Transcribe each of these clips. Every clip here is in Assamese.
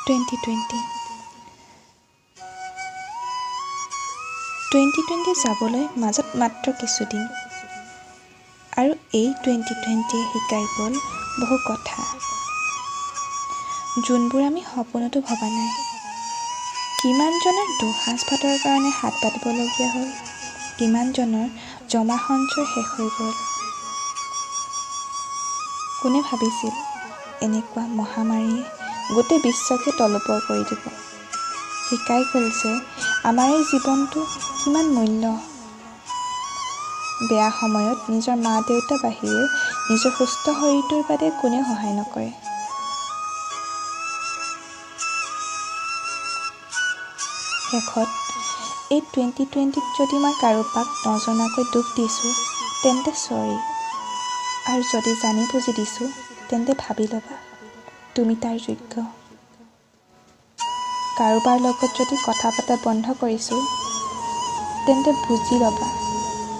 2020। 2020 যাবলৈ মাজত মাত্ৰ কিছুদিন, আৰু এই 2020য়ে শিকাই গ'ল বহু কথা, যোনবোৰ আমি সপোনতো ভবা নাই। কিমানজনৰ দুসাঁজ ভাতৰ কাৰণে হাত পাতিবলগীয়া হ'ল, কিমানজনৰ জমা সঞ্চয় শেষ হৈ গ'ল। কোনে ভাবিছিল এনেকুৱা মহামাৰীয়ে গোটেই বিশ্বকে তলপৰ কৰি দিব। শিকাই গ'ল যে আমাৰ এই জীৱনটো কিমান মূল্য। বেয়া সময়ত নিজৰ মা দেউতা বাহিৰে নিজৰ সুস্থ শৰীৰটোৰ বাদে কোনেও সহায় নকৰে। শেষত এই 2020ত যদি মই কাৰোবাক নজনাকৈ দুখ দিছোঁ তেন্তে চৰি, আৰু যদি জানি বুজি দিছোঁ তেন্তে ভাবি ল'বা তুমি তাৰ যোগ্য। কাৰোবাৰ লগত যদি কথা পতা বন্ধ কৰিছোঁ তেন্তে বুজি ল'বা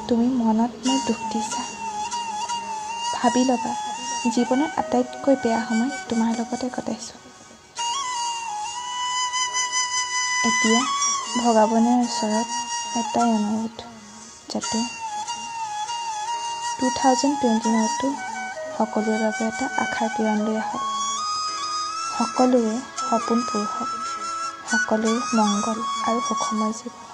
তুমি মনত মোৰ দুখ দিছা। ভাবি ল'বা জীৱনৰ আটাইতকৈ বেয়া সময় তোমাৰ লগতে কটাইছোঁ। এতিয়া ভগৱানৰ ওচৰত এটাই অনুৰোধ, যাতে 2021টো সকলোৰে বাবে এটা আশাৰ কিৰণ লৈ আহক, সকলোৰে সপোন পূৰ হওক, সকলোৰে মংগল আৰু সুখময় জীৱন।